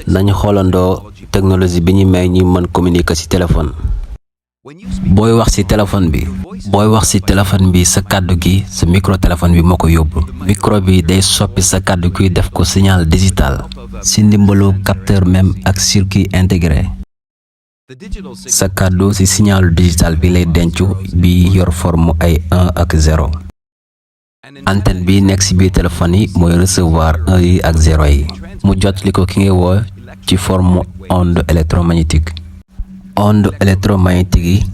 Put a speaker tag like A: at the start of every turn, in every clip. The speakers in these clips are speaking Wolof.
A: nañu xoolandoo technologie bi ñu may ñu mën communiquer ci téléphone. booy wax ci téléphone bi sa kàddu gi sa micro téléphone bi moo ko yóbbu. micro bi day soppi sa kàddu gi def ko signal digital ci ndimbalu capteur même ak circuit intégré. sa kàddu ci signal digital bi lay dencu bi yor forme ay 1 ak 0. antenne bi nekk ci biir téléphone yi mooy recevoir 1 yi ak 0 yi. mu jot li ko ki ngay woo ci forme onde électromagnétique. onde électromagnétique yi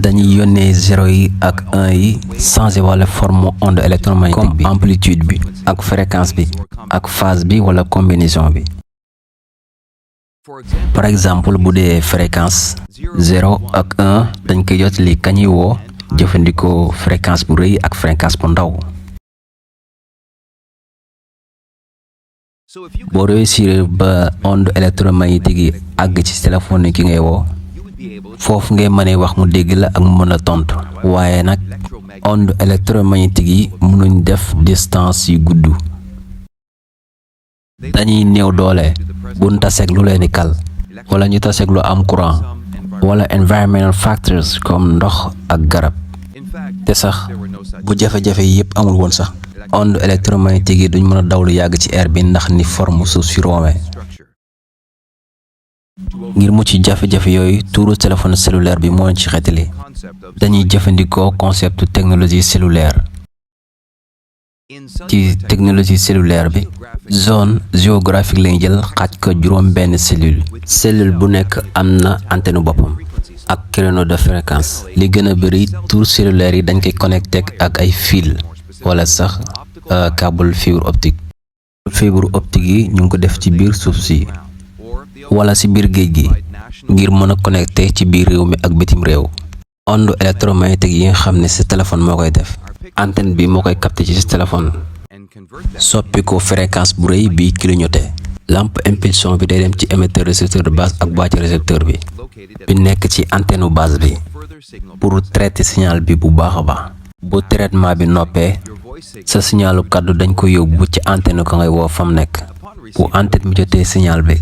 A: dañuy yónnee 0 yi ak 1 yi changé wala forme onde électromagnétique bi amplitude bi ak fréquence bi ak phase bi wala combinaison bi. par exemple bu dee fréquence 0 ak 1 dañ koy jot li kañuy woo jëfandikoo fréquence bu rëy ak fréquence bu ndaw. boo réussir ba onde électromagnétique yi àgg ci téléphone ki ngay woo foofu ngay mënee wax mu dégg la ak mu mën a tontu. waaye nag onde électromagnétique yi mënuñ def distance yu gudd. dañuy néew doole buñ taseeg lu leen di kal wala ñu taseeg lu am courant wala environmental factors comme ndox ak garab. te sax bu jafe-jafe yi yépp amul woon sax onde électromagnétique yi duñ mën a daw lu yàgg ci air bi ndax ni forme suuf si roomee. ngir mucc jafe-jafe yooyu tuuru téléphone cellulaire bi moo ci xetali. dañuy jëfandikoo concept technologie cellulaire. ci technologie cellulaire bi zone géographique lañu jël xaaj ko juróom benn cellule bu nekk am na antenne boppam ak créneau de fréquence. li gën a bari tour cellulaire yi dañ koy connecté ak ay fil wala sax câble fibre optique. fibre optique yi ñu ngi ko def ci biir suuf si wala ci biir géej gi ngir mën a connecté ci biir réew mi ak bitim réew. onde électromagnétique yi nga xam ne ci téléphone moo koy def antenne bi moo koy capté ci téléphone soppi ko fréquence bu rëy bi clignoté. lampe impulsion bi day dem ci émetteur récepteur de base ak boîtier récepteur bi nekk ci antenne base bi pour traiter signal bi bu baax a baax. bu traitement bi noppee sa signalu kàddu dañ ko yóbbu ci antenne ko ngay woo fam nekk. bu antenne bi jotee signal bi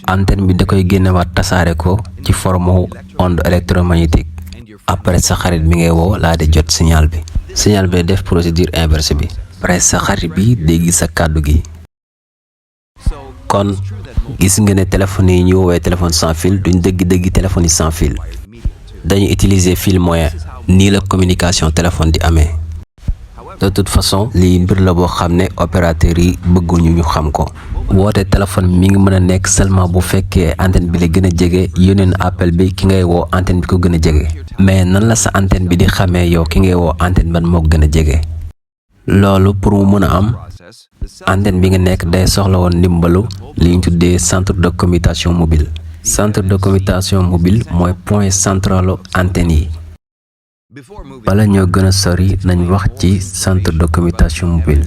A: antenne bi da koy génnewaat tasaare ko ci forme onde électromagnétique. après sa xarit bi ngay woo laa di jot signal bi. signal bi def procédure inverse bi. après sa xarit bi dégg sa kàddu gi. kon gis nga ne téléphone yi ñu woowee téléphone sans fil duñ dëgg téléphone yi sans fil. dañu utiliser fil moyen. nii la communication téléphone di amee. de toute façon lii mbir la boo xam ne opérateurs yi bëgguñu ñu xam ko. woote téléphone mi ngi mën a nekk seulement bu fekkee antenne bi la gën a jege yónnee appel bi ki ngay woo antenne bi ko gën a jege. mais nan la sa antenne bi di xamee yow ki ngay woo antenne ban moo gën a jege. loolu pour mu mën a am antenne bi nga nekk day soxla woon ndimbalu li ñu tuddee centre de commutation mobile. centre de commutation mobile mooy point centralu antenne yi. bala ñoo gën a sori nañ wax ci centre de commutation mobile.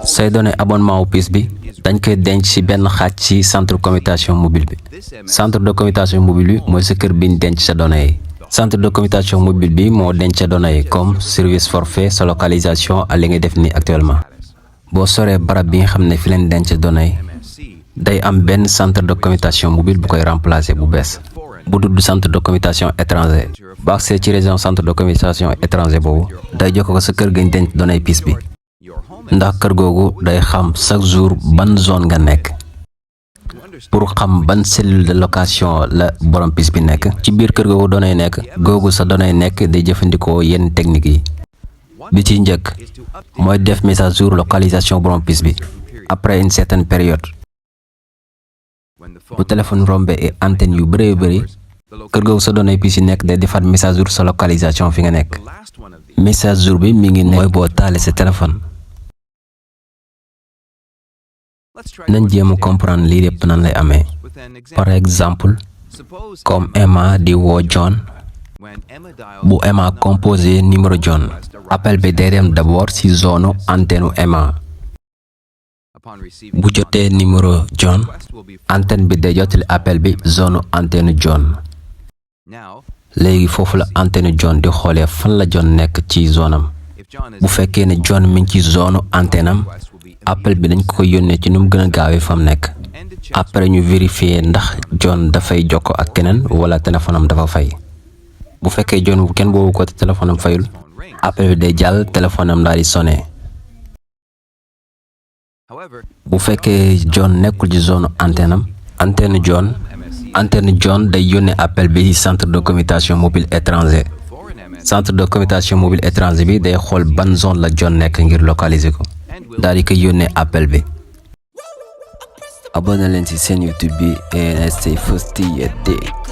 A: say données abonnement wu puce bi dañ koy denc ci benn xaaj ci centre de commutation mobile bi. centre de commutation mobile bi mooy sa kër bi ñu denc sa données yi. centre de commutation mobile bi moo denc sa données yi comme service forfait sa localisation ak li ngay def ni actuellement. boo soree barab bi nga xam ne fi leen denc données yi day am benn centre de commutation mobile bu koy remplacer bu bees. bu tudd centre de commutation étranger. ba accès ci région centre de commutation étranger boobu day jokkoo ko sa kër gañ denc données puce bi. ndax kër googu day xam chaque jour ban zone nga nekk. pour xam ban cellule de location la borom puce bi nekk. ci biir kër googu données nekk. googu sa données nekk day jëfandikoo yenn techniques yi. bi ci njëkk mooy def mise à jour localisation borom puce bi. après une certaine période. bu téléphone rombe et antenne yu bëri kër googu sa données puce yi nekk day defaat mise à jour sa localisation fi nga nekk. mise à jour bi mi ngi nekk mooy boo taale sa téléphone. nañ jéem a comprendre lii lépp nan lay amee. par exemple comme Emma di woo John. bu Emma composé numéro John. appel bi day dem d'abord ci zone antenne Emma. bu jotee numéro John antenne bi day jotali appel bi zone antenne John. léegi foofu la antenne John di xoolee fan la John nekk ci zone am. bu fekkee ne John mi ngi ci zone antenne am appel bi dañ ko yónnee ci nu mu gën a gaawee fa mu nekk. après ñu vérifier ndax John dafay jokko ak keneen wala téléphone am dafa fay. bu fekkee John bu kenn boobu ko te téléphone am fayul appel bi day jàll téléphone am daal di sonné. bu fekkee John nekkul ci zone antenne John day yónnee appel bi centre de commutation mobile étranger. centre de commutation mobile étranger bi day xool ban zone la John nekk ngir localiser ko daal di koy yónnee appel bi. abonné leen ci seen YouTube bi NST First TED.